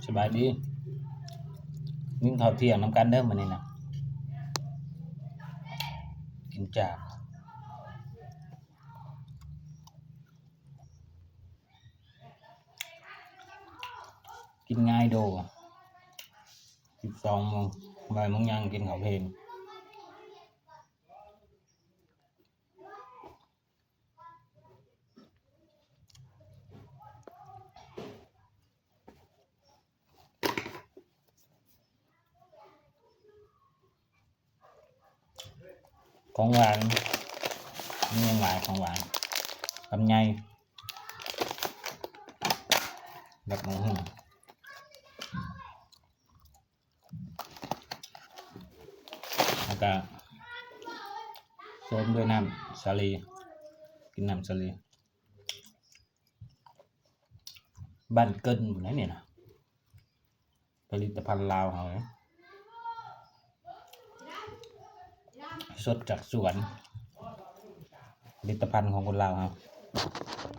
ສະບາຍດີ ກິນເຂົ້າທ່ຽງນຳກັນເດີມື້ນີ້ນະ ກິນຈ້າ ກິນງ່າຍໂດ ສິບສອງໂມງ ບ່າຍໂມງຍັງກິນເຂົ້າເພນ. ຂອງຫວານ ມີຫຍັງຫຼາຍຂອງຫວານ ລຳໄຍ ແບບໝາກຫຸ່ງ ແລ້ວກະເສີມດ້ວຍນ້ຳສາລີ ກິນນ້ຳສາລີ ບ້ານເກີນພຸ້ນແຫຼະນີ້ນະ ຜະລິດຕະພັນລາວເຮົາ ສົດຈາກສວນ ຜະລິດຕະພັນຂອງຄົນລາວເຮົາ.